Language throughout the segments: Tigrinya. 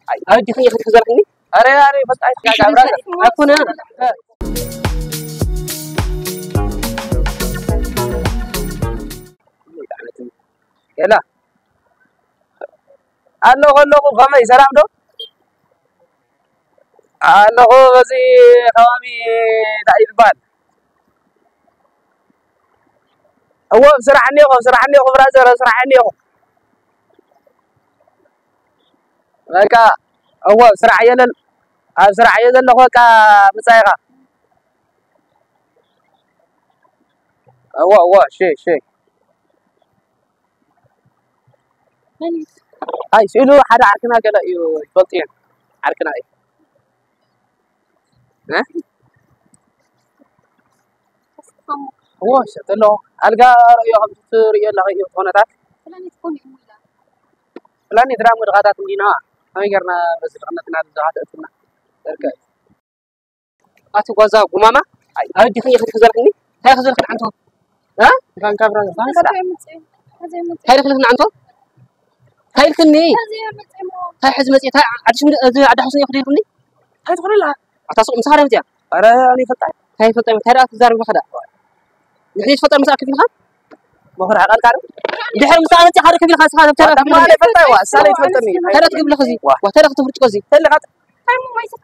ኣይ፣ ኣይ፣ ድኽኒ ክትክዘልክኒ? ኣረ፣ ኣረ፣ በቃ፣ ኣይትጋጋ፣ ብራዘር። ኣይኮነ። የላ። ኣለኹ፣ ኣለኹ፣ ከመይ፣ ሰላም ዶ? ኣለኹ፣ በዚ ከባቢ እንታይ እዩ ዝበሃል? እዎ፣ ኣብ ስራሕ እኒኹ፣ ኣብ ስራሕ እኒኹ፣ ብራዘር፣ ኣብ ስራሕ እኒኹ። በቃ፣ እዎ፣ ኣብ ስራሕ እየ ዘል-፣ ኣብ ስራሕ እየ ዘለኹ፣ በቃ፣ ምጻእ ኢኻ። እዎ፣ እዎ፣ እሺ፣ እሺ። ኣይ፣ ስኢሉ ሓደ ዓርክና ገለ እዩ፣ ይፈልጡ እዮም። ዓርክና እዩ። እ? እዎ፣ ሸጥ ኣሎ። ኣልጋ ርእዮ፣ ከም ትርእዮ ኣለኻ እዩ፣ ዝኾነታት። ፕላኔት ኮን እዩ ኢላ። ፕላኔት ዳሞ ድኻታት እንዲና። ከመይ ጌርና በዚ ድኽነትና ዝዛኻ ተእትና? ደርቀ። ኣቲ ጓዛ ጉማማ፣ ኣይ፣ ኣበዲኽኒ ኢኺ ትኽዘልክኒ? እንታይ ክዘልክኒ ዓንቶ? እ? ባንካ ብራዘር፣ ባንካ ዳ? እንታይ ኢልክኒ ዓንቶ? እንታይ ኢልክኒ? እንታይ ሕዚ መፅእ? እንታይ ዓዲ ሽምዲ-፣ እዚ ዓዲ ሓውስን ኢኺ ድልክኒ? እንታይ ትኾን ኣላ? ኣታ ሱቕ ምሳኻ ዶ መፅያ? ኧረ፣ ኣነ ይፈልጣ። እንታይ ይፈልጣ? እንታይ ደኣ ትዛረብ ኣለኻ ደኣ? ንሕና ይትፈልጣ ምሳኻ ከፊልካ? መኹርዒ ቃልካ ዶ? ድሕሪ ምሳኻ መፅያ ሓደ ከፊልካ ንስኻ ተብተራ ኣታ ከፊልካ። ማለ ይፈልጣ፣ ዋ፣ ሳለ ይፈልጠኒ። እንታይ ደኣ ትገብር ኣለኻ እዚ? ዋ። ዋ፣ እንታይ ደኣ ክትብርጭቆ እዚ? ተለኻ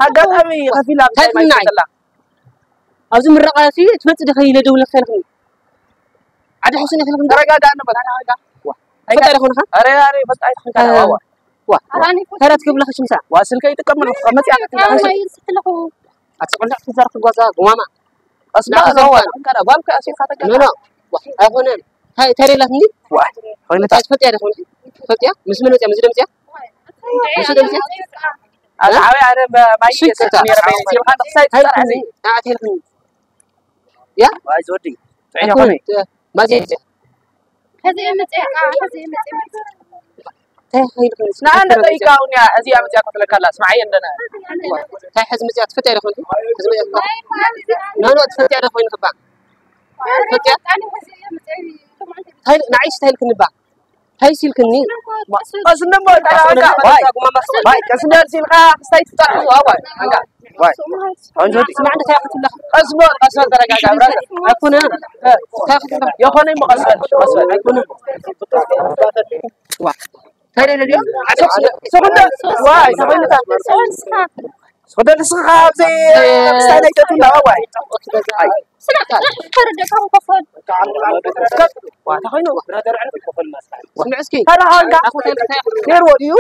ኣጋጣሚ ከፊላ እንታይ እንታይ ማይ ትምናይ? ይሰጠላ? ኣብዚ ምረቓ እዚ ትመጽእ ዲኺ ኢለ ደውለ ከልክኒ። ዓዲ ሕሱን ኢኺ ኢልክኒ። ተረጋጋ፣ ኣነ በቃ፣ ተረጋጋ። ዋ። ፈጣሪ ይኹንኻ። ኣረ፣ ኣረ፣ ፈጣሪ ይኹንካ፣ ዋ፣ ዋ። ዋ። ኣራኒ ተረት ክብለኺ ሽምሳ። ዋ፣ ስልከይ ይጥቀም ኣለኹ፣ መጽእ ኣነ ኣትቆልዕ ትዛረብ ክጓዛ ጉማማ። ቀስ በል፣ ናኹ ዋ፣ ዘምጣ። ዋ፣ ዋ፣ ዋ፣ ዋ፣ ዋ። ኖ፣ ኖ። ዋ፣ ኣይኾነን። ታይ፣ ታይ ደላትኒ? ዋ፣ ኾይኑ እንታይ ትፈልጥያ ዶ ኾይኑ? ትፈልጥያ? ምስ መን መጽያ? ምስ ደምጽያ? ምስ ደምጽያ? ኣታ ዓብያ ኣነ ማይ ሽክ እየሰቲ ነይረ፣ በይነ ሲልካ ንኽሳይ ታይ ትጠርዐኒ። ትፈልጥኒ? ኣታ ትፈልጥኒ? ያ? ዋይ፣ ዝወዲ። ጥዕና ኣይኮነን። ኾነ። ማዘ ሕዚ መጽያ፣ አ፣ ሕዚ መጽያ። ታይ ኾይኑ? ንኣነ ጠይቃ እውን እያ፣ ሕዚ እያ መጽያ ክትለካ ኣላ። ስምዓየ እንደነ። ታይ ሕዚ መጽያ ትፈትያ ዶ ኾይኑ? ሕዚ መጽያ ትፈትያ? ኖ፣ ኖ፣ ትፈትያ ዶ ኾይኑ ክባ? ፈትያ? ታይ፣ ንዓይስ ታይ ኢልክኒ ባ? ታይ ሲልክኒ? ቀስ እንደ እሞ፣ ተረጋጋ። ዋይ፣ ዋይ፣ ቀስ እንደ ሲልካ ክስታይ ትጠርሑ፣ ዋይ፣ ዋይ፣ ኣንጋ፣ ዋይ። ቆንጆ ስማዕ፣ እንታይ ክትብላ? ቀስ በል፣ ቀስ በል፣ ተረጋጋ፣ ብራዘር። ኣይኮነ። እ፣ እንታይ ክትብላ? የኾነ እሞ ቀስ በል፣ ቀስ በል። ኣይኮነ። ዋ። እንታይ ደለ ድዮ? ሰኹንደ፣ ዋይ፣ ሰኹንደ። ሰኹንደ፣ ንስኻ ኣብዚ ክስታይ ናይ ተቱላ፣ ዋይ። ኣይ። ስማዕ፣ ተረደእካ ከፈል። ዋ፣ እንታይ ኮይኑ? ስምዕ እስኪ። ተረሃንካ። ኣኹ እንታይ እንታይ ነይርዎ ድዩ?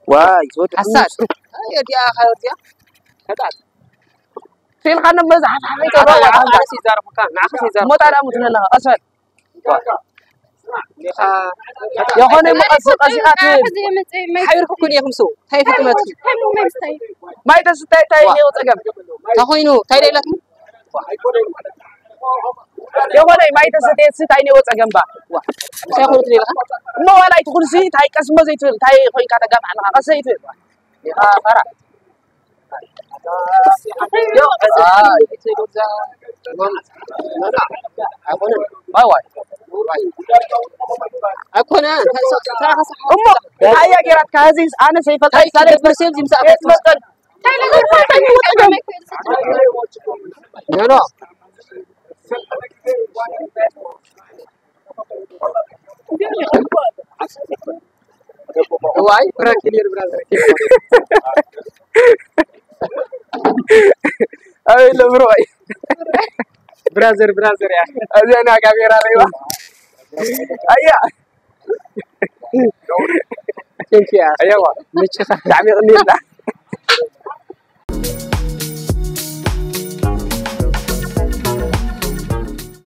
ዋይ፣ ዝወዲ ሓሳድ። ኣይ፣ ወዲያ፣ ኻይ ወዲያ። ከጣጥ። ፊልካ ነበዛ፣ ሓሳድ። ንዓኻ፣ ንዓኻ፣ ንዓኻ፣ ንዓኻ፣ ንዓኻ። ሞታ ደኣ ሙት ነለኻ፣ ቀስ በል። የኾነ እሞ ቀስ፣ ቀስ ኢኻ ትብል። ሓቢርኩ እኮ እየ ክምስው። እንታይ ይፈጥመትኪ? ማይ ተስታይ፣ እንታይ እኒኦ ጸገም? እንታይ ኮይኑ? እንታይ ደኣ ኢላትኒ? የኾነ ማይ ተስታይ፣ እንታይ እኒኦ ጸገም ባ? እንታይ ኮይኑ ትብል ኢኻ? እሞ ዋላ ኣይትኹንሲ፣ እንታይ ቀስ እሞ ዘይትብል፣ እንታይ ኮይንካ ተጋፍ ኣለኻ? ቀስ ዘይትብል። ኢኻ ፋራ። ኣይኮነ። እሞ ኣያ ጌራትካ፣ እዚ ኣነ ዘይፈልጥ፣ እንታይ ሳለ ትፈልጥ፣ ዘይትፈልጥ። ኖ፣ ኖ። እዋይ፣ ፕራንክ ነይሩ ብራዘር። ኣይ፣ ለብሮ፣ ኣይ። ብራዘር፣ ብራዘር፣ ያ። ኣብዚኣ ና ካሜራ ረይዋ። ኣያ። ቴንኪ፣ ያ። ኣያዋ። ምችኻ። ብጣዕሚ የቐንየልና።